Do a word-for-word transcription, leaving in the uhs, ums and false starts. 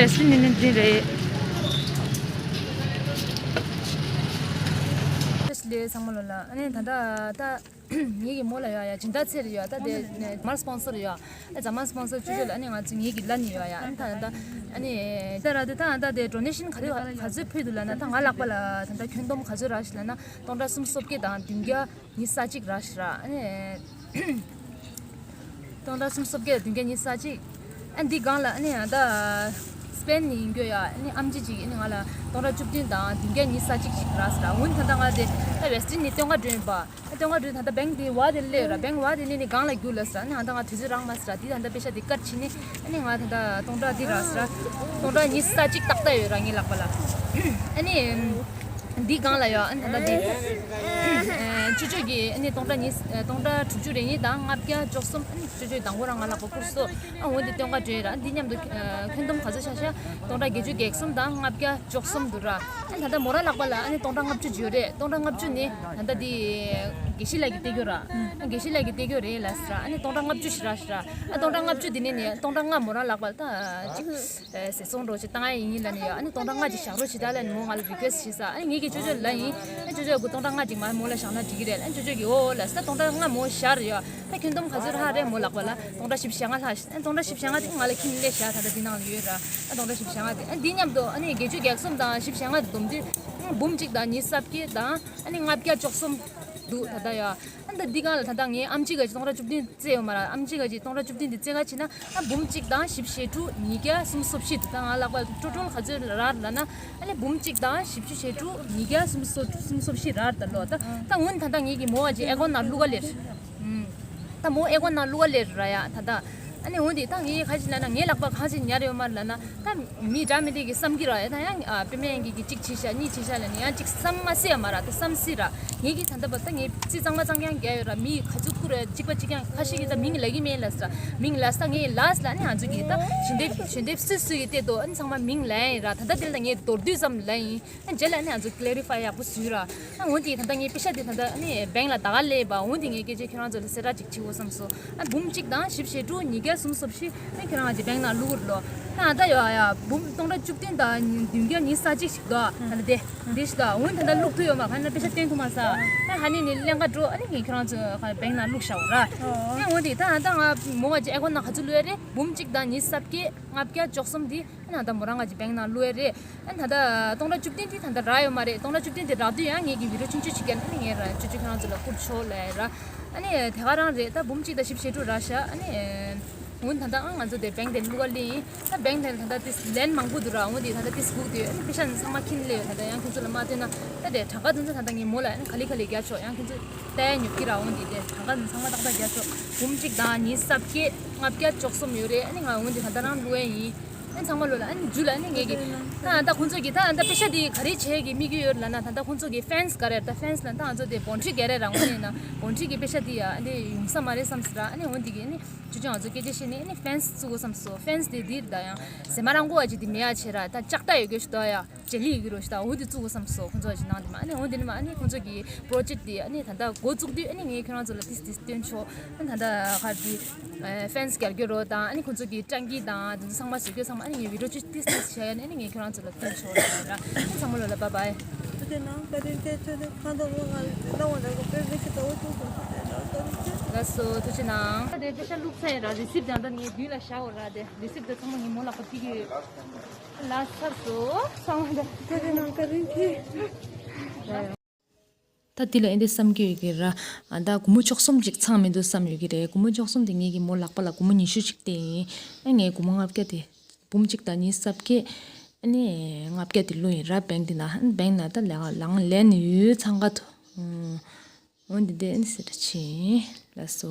བེ་སི་ལིན་ནི་འདི་རེད། བེ་སི་ལིན་ཚང་མ་ལོ་ལ། ཨ་ནི་ད་ལྟ་ད་ངེད་ཀྱི་མོ་ལ་ཡོད་ཡ་སྦྱིན་བདག་ཚེ་རེད་ཡ། ད་དེ་མར་སི་པོན་སར་ཡོད། ཨ་ཛ་མར་སི་པོན་སར་ཅོ་ཅོ་ལ་ཨ་ནི་ང་ཚོ་ངེད་ཀྱི་ལ་ནི་ཡོད་ཡ། ཨ་ནི་ད་ད་ཨ་ནི་ད་ར་དེ་ད་ད་དེ་ཌོ་ནེ་ཤན་ག་རེ་ག་ཚོད་ཕུལ་འདུག་ལབ་ན། ད་ང་ལག་པ་ལ་ད་ད་ཁྱོན་བསྡོམས་ག་ཚོད་རག་ཤག་ལབ་ན། སྟོང་ཕྲག་སུམ་ཅུ་སོ་བརྒྱད་དང་བདུན་བརྒྱ་ཉི་ཤུ་རྩ་གཅིག་རག་ཤག་ར། ཨ་ནི་སྟོང་ཕྲག་སུམ་ཅུ་སོ་བརྒྱད་བདུན་བརྒྱ་ཉི་ཤུ་རྩ་གཅིག་ཨ་འདི་སྒང་ལ་ཨ་ནི་ཡང་ད་སི་པེན་ནས་ཡིན་རྒྱུ་ཡ། ཨ་ནི་ཨམ་ཆི་ཅིག་ཨ་ནི་ང་ལ་སྟོང་ཕྲག་བཅུ་བདུན་དང་བདུན་བརྒྱ་ཉི་ཤུ་རྩ་གཅིག་ཅིག་རག་ཤག་ར། འོན་ད་ལྟ་ང་དེ་ད་ཝེ་སི་ཊན་ནས་སྟོན་ཁ་སྤྲོད་ཡིན་པ། ཨ་སྟོན་ཁ་སྤྲོད། ད་ལྟ་བེང་དེ་བ་དེ་སླེབས་ར། བེང་བ་དེ་སླེབས་ནས་སྒང་ལ་རྒྱུགས་ལབ་ཤག་ར། ཨ་ནི་ད་ལྟ་ང་དུས་ཚོད་རག་མ་ཤག་ར། དེ་ད་ལྟ་པེ་ཤ་དེ་ཀཊ་བྱས་ནས་ཨ་ནི་ང་ད་ལྟ་སྟོང་ཕྲག་དེ་རག་ཤག་ར། སྟོང་ཕྲག་ཉི་ཤུ་རྩ་གཅིག་ཏག་ཏག་ཡོད་ར་ངའི་ལག་པ་ལ། ཨ་ནི་འདི་སྒང་ལ་ཡོད། ཨ་ནི་ད་ལྟ་འདི་ཅོ་ཅོ་གི་ཨ་ནི་སྟོང་ཕྲག་ཉི་སྟོང་ཕྲག་དྲུག་ཅུ་རེ་གཉིས་དང་ལྔ་བརྒྱ་བཅུ་གསུམ། ཨ་ནི་ཅོ་ཅོ་དང་པོ་རང་ང་ལག་པ་བསྐུར་སོང་། ཨ་འོ་འདི་སྟོན་ཁ་སྤྲོད་ར། འདི་མཉམ་དུ་ཁྱོན་བསྡོམས་ག་ཚོད་ཆགས་ཤག་སྟོང་ཕྲག་བརྒྱད་ཅུ་གྱ་གསུམ་དང་ལྔ་བརྒྱ་བཅུ་གསུམ་འདུག་ར། ཨ་ནི་ད་ལྟ་མོ་རང་ལག་པ་ལ་ཨ་ནི་སྟོང་ཕྲག་ལྔ་བཅུ་ཡོད་རེད། སྟོང་ཕྲག་ལྔ་བཅུ་ནི་ད་ལྟ་འདི་དགེ་བཤེས་ལགས་ཀྱིས་སྟེར་རྒྱུ་ར། ཨ་དགེ་བཤེས་ལགས་ཀྱིས་སྟེར་རྒྱུ་རེད་ལབ་ཤག་ར། ཨ་ནི་སྟོང་ཕྲག་ལྔ་བཅུ་ཞིག་རག་ཤག་ར། ཨ་སྟོང་ཕྲག་ལྔ་བཅུ་འདི་ནས་ནི་སྟོང་ཕྲག་ལྔ་མོ་རང་ལག་པ་ལ་ད་ཅིག་ཟས་སོང་འགྲོ་ཅིག་བཏང་ཡ་ཡིན་ལབ་ནས་ཡོད། ཨ་ནི་སྟོང་ཕྲག་ལྔ་ཅིག་བཞག་རོགས་བྱེད་ད་ལབ་ནས་མོ་ང་ལ་རི་ཀུ་ཨེ་སི་བྱས་ཤག་ཨ་ནི་ངེད་ཀྱིས་ཅོ་ཅོ་ལབ་ཡིན། ཨ་ཅོ་ཅོ་གི་སྟོང་ཕྲག་ལྔ་ཅིག་མ་མོ་ལ་བཞག་ན་འགྲིག་གི་རེད། ཨ་ཅོ་ཅོ་གིས་འོ་ལབ་ཤག་སྟོང་ཕྲག་ལྔ་མོ་བཞག་རེད་ཡོད། ད་ཁྱོན་བསྡོམས་ག་ཚོད་རག་རེད་མོ་ལག་པ་ལ། སྟོང་ཕྲག་བཞི་བཅུ་ཞེ་ལྔ་ལྷག་ཤག་ཨ་སྟོང་ཕྲག་བཞི་བཅུ་ཞེ་ལྔ་དེ་ང་ལ་ཁྱིམ་ནས་བཞག་ད་ལྟ་འདི་ནང་ལ་ཡོད་ར། ཨ་སྟོང་ཕྲག་བཞི་བཅུ་ཞེ་ལྔ་དེ། ཨ་འདི་མཉམ་དུ་ཨ་ནི་བརྒྱད་ཅུ་གྱ་གསུམ་དང་བཞི་བཅུ་ཞེ་ལྔ་དེ་བསྡོམས་དུས་ཨ་འབུམ་གཅིག་དང་ཉི་ཤུ་རྩ་བརྒྱད་དང་ཨ་ནི་ལྔ་བརྒྱ་བཅུ་གསུམ་འདུག་ད་ལྟ་ཡ། ཨ་ད་འདི་སྒང་ལ་ད་ལྟ་ངའི་ཨམ་ཆི་ག་ཅིག་སྟོང་ཕྲག་བཅུ་བདུན་བཙལ་ཡོད་མ་རེད། ཨམ་ཆི་ག་ཅིག་སྟོང་ཕྲག་བཅུ་བདུན་དེ་བཙལ་ག་ཕྱིན་ན་ཨ་འབུམ་གཅིག་དང་བཞི་བཅུ་ཞེ་དྲུག་ཉིས་བརྒྱ་སུམ་ཅུ་སོ་བཞི་འདུག་ད་ང་ལག་པ་ཊོ་ཊལ་ག་ཚོད་རག་ལབ་ན་ཨ་ནི་འབུམ་གཅིག་དང་བཞི་བཅུ་ཞེ་དྲུག་ཉིས་བརྒྱ་སུམ་ཅུ་སོ་དྲུག་སུམ་ཅུ་སོ་བཞི་རག་ད་ལོ། ད་ད་འོན་ད་ལྟ་ངེད་ཀྱི་མོ་ག་ཅིག་ཨེ་ཀོན་ནང་བླུག་ག་ལེར། ཨུམ། ད་མོ་ཨེ་ཀོན་ནང་བླུག་ག་ལེར་ར་ཡ་ད་ད། ཨ་ནི་འོན་ཏེ་ད་ངས་ག་ཅིག་ལབ་ན་ངའི་ལག་པ་གང་ཅིག་ཉར་ཡོད་མ་རེད་ལབ་ན། ད་མི་འདྲ་མི་འདྲ་གིས་བསམ་གྱི་ར། ཡ་ད་ཡང་ཨ་པད་མ་གཡང་འཛོམས་ཀྱིས་གཅིག་བྱས་ཤག་གཉིས་བྱས་ཤག་ལབ་ནས་ཡང་གཅིག་བསམ་མ་སྲིད་ཡ་མ་ར། ད་བསམ་སྲིད་ར། ངེད་ཀྱིས་ད་ལྟ་བར་ད་ངས་རྩིས་གཙང་མ་གཙང་རྐྱང་རྒྱག་ཡོད་ར། མི་ག་ཚོད་བསྐུར་ར་གཅིག་པ་གཅིག་རྐྱང་ཁ་ཤས་ཀྱིས་ད་མིང་ལབ་ཀྱི་མེད་ལབ་ས། མིང་ལབ་ས་ངས་ལབ་ས་ལ་ཨ་ནི་ང་ཚོ་གིས་ད་ཞལ་འདེབས་ཞལ་འདེབས་སུས་སུ་ཡིས་སྟེར་འདུག་ཨ་ནི་ཚང་མ་མིང་ལབ་ཡིན་ར། ད་ལྟ་དེ་ལ་ངས་མདོར་བསྡུས་ཙམ་ལབ་ཡིན། ཨ་རྗེས་ལ་ཨ་ནི་ང་ཚོ་ཀི་ལེ་རི་ཕའི་ཡག་པོ་བཟོས་ར། ཨ་འོན་ཏེ་ད་ལྟ་ངའི་པེ་ཤ་དེ་ད་ལྟ་ཨ་ནི་བེང་ལ་ད་ག་སླེབས་པ། འོན་ཏེ་ངས་སྐད་ཆ་ཁྱེད་རང་ཚོ་ལ་གསལ་བསྒྲགས་ཅིག་བྱེད་དགོས་བསམ་སོང་། ཨ་འབུམ་གཅིག་དང་བཞི་བཅུ་ཞེ་དྲུག་ཉིས་བརྒྱ་སུམ་ཅུ་སོ་བཞི་ཨ་ཁྱེད་རང་ང་ཅིག་བེང་ནང་བླུག་རོགས། ཨ་ད་ཡོད་ཡ་འབུམ་སྟོང་ཕྲག་བཅུ་བདུན་དང་བདུན་བརྒྱ་ཉི་ཤུ་རྩ་གཅིག་ཞིག་འདུག་ད་ལྟ་དེ་འདི་ཞིག་འདུག་འོན་ད་ལྟ་བླུག་ཐུབ་ཡོད་མ། ག་ན་པེ་ཤ་བཏོན་ཐུབ་མ་ས། ཨ་ཧ་ནི་ནི་ཀླན་ཀ་འགྲོ། ཨ་ནི་ངས་ཁྱེད་རང་ཚོ་བེང་ནང་བླུག་བཞག་ར། ཨ་འོན་ཏེ་ད་ད་ང་མོ་ང་ཅིག་ཨེ་ཀོན་ནང་ག་ཚོད་བླུག་ཡ་རེད། འབུམ་གཅིག་དང་ཉི་ཤུ་རྩ་བརྒྱད་ལྔ་བརྒྱ་བཅུ་གསུམ་འདི། ཨ་ནི་ད་མོ་རང་ང་ཅིག་བེང་ནང་བླུག་ཡ་རེད། ཨ་ནི་ད་ལྟ་སྟོང་ཕྲག་བཅུ་བདུན་དེ་ད་ལྟ་རག་ཡོད་མ་རེད། སྟོང་ཕྲག་བཅུ་བདུན་དེ་རག་དུས་ཡང་ངེད་ཀྱིས་བི་ཌིའོ་ཆུང་ཆུང་ཅིག་བརྒྱབ་ནས་ཨ་ནི་ངས་ར་ཅོ་ཅོ་ཁྱེད་རང་ཚོ་ལ་བསྐུར་ཆོག་ལབ་ཡ་ར། ཨ་ནི་དེ་ག་རང་རེད། ད་འབུམ་གཅིག་དང་བཞི་བཅུ་ཞེ་དྲུག་རག་ཤག་ཨ་ནི་འོན་ད་ལྟ་ཨ་ང་ཚོ་དེ་བེང་དེ་བླུག་ག་ལེན་ཡིན། ད་བེང་དེ་ད་ལྟ་དེ་ལན་མང་པོ་འདུག་ར། འོན་ཏེ་ད་ལྟ་དེ་སྒུག་དུས་ཨ་ནི་པེ་ཤ་ནི་ཚང་མ་ཁྱེར་སླེབས་ཡོད། ད་ལྟ་ཡང་ཁྱེད་ཚོ་ལ་མ་སྟོན་ན་ད་དེ་གྲངས་ཀ་དེ་ཚོ་ད་ལྟ་ངས་མོ་ལ་ཨ་ནི་ག་ལེ་ག་ལེ་རྒྱག་ཆོག་ཡང་ཁྱེད་ཚོ་ལྟ་ཡ་ཉོབ་ཀྱི་ར། འོན་ཏེ་དེ་གྲངས་ཀ་དེ་ཚང་མ་ཏག་ཏག་རྒྱག་ཆོག་འབུམ་གཅིག་དང་ཉི་ཤུ་རྩ་བརྒྱད་ལྔ་བརྒྱ་བཅུ་གསུམ་ཡོད་རེད། ཨ་ནི་ང་འོན་ཏེ་ད་ལྟ་རང་བླུག་ཡ་ཡིན། ཨ་ནི་ཚང་མ་ལོ་ལ་ཨ་ནི་འཇུ་ལ་ཨ་ནི་ངེད་ཀྱི་ད་ད་ཁོང་ཚོ་གི་ད་ད་པེ་ཤ་དེ་ག་རེ་བྱེད་ཀྱི་དམིགས་ཡུལ་ཡོད་ལབ་ན། ད་ད་ཁོང་ཚོ་གི་ཕེན་སི་ག་རེ་ད་ཕེན་སི་ལ་ད་ང་ཚོ་དེ་བོན་ཁྲི་ག་རེ་རང་ངོ་ནས་ན་བོན་ཁྲི་གི་པེ་ཤ་དེ་ཡ་ཨ་ནི་ཡོང་ས་མ་རེད་བསམ་སི་ར། ཨ་ནི་འོན་ཏེ་གི་ཨ་ནི་ཅོ་ཅོ་ང་ཚོ་སྐད་ཆ་བཤད་ནས་ཨ་ནི་ཕེན་སི་བཙུགས་དགོས་བསམ་སོང་། ཕེན་སི་དེ་དེ་ད་ཡང་ཟེ་མ་རང་གོ་བ་ཅིག་དེ་མེད་ཡ་བྱེད་ར། ད་ལྕགས་རྟ་ཡོད་གི་ཞུ་ད་ཡ། ཇེ་ལི་ཡི་རོ་ཞིག་དང་འོ་དེ་བཙུགས་དགོས་བསམ་སོང་། ཁོང་ཚོ་ཞིག་ནང་དེ་མ་ཨ་ནི་འོ་དེ་ནི་མ་ཨ་ནི་ཁོང་ཚོ་གི་པོ་རོ་ཇེཀ་དེ་ཨ་ནི་ད་ལྟ་འགོ་བཙུགས་དུས་ཨ་ནི་ངས་ཁྱེད་རང་ཚོ་ལ་ཏིས་ཏིས་སྟོན་ཆོག་ཨ་ནི་ད་ལྟ་ག་དེ་ཕེན་སི་རྒྱག་རྒྱུ་རོ་དང་ཨ་ནི་ཁོང་ཚོ་གི་སྤྲང་གི་དང་དེ་ཚོ་ཚང་མ་བཟོ་རྒྱུ་ཚང་མ་ཨ་ནི་ངས་བི་ཌིའོ་ཅིག་ཏིས་ཏིས་བྱས་ཨ་ནི་ངས་ཁྱེད་རང་ཚོ་ལ་སྟོན་ཆོག་ལ་ཨ་ནི་ཚང་མ་ལོ་ལ་བཱའི་བཱའི། ཐུགས་རྗེ་གནང་། བཀའ་དྲིན་ཆེ། ཁྱོད་ཚོ་གང་དུ་ལོ་ང་ལ་དེ་ལ་འོ་འདྲ་གི་དཔེ་མི་ཤེས་ད་འོ་ཐུགས་དགོངས་སེ་ལ་ལ་ལ་ལ། ལགས་སོ། ཐུགས་རྗེ་གནང་། ད་དེ་པེ་ཤ་བླུགས་ཚར་ཡིན་ར། རི་སིབ་ཀྱང་ད་ངའི་མདུན་ལ་བཞག་ཡོད་ར། དེ་རི་སིབ་དེ་ཚང་མ་ངའི་མོ་ལག་པ་ཐིག་གི་ཡོད། ལ་ཚར་སོ། ཚང་མ་ད། ད་དེ་ནང་བཀའ་དྲིན་ཆེ། ད་དེ་ལ་ཨེ་འདི་བསམ་གྱི་ཡོད་ཀྱི་ར། ཨ་ད་སྒོར་མོ་བཅུ་གསུམ་ཅིག་ཚང་མི་འདུག་བསམ་ཡོད་ཀྱི་རེད། སྒོར་མོ་བཅུ་གསུམ་དེ་ངེད་ཀྱི་མོ་ལག་པ་ལ་སྒོར་མོ་ཉི་ཤུ་ཅིག་སྟེར་ཡིན། ཨ་ངས་སྒོར་མོ་ལྔ་བརྒྱ་དེ་འབུམ་གཅིག་དང་ཉི་ཤུ་རྩ་བརྒྱད། ཨ་ནི་ལྔ་བརྒྱ་དེ་བླུགས་ཡིན་ར་བེང་དེ་ན། ཨ་ནི་བེང་ན་ད་ལས་ལང་ལེན་ཡོད་ཚང་ཀ་ཐོ། འོན་ཏེ་དེ་ཨ་ནི་ཟེར་ཆེ་ལ་སོ།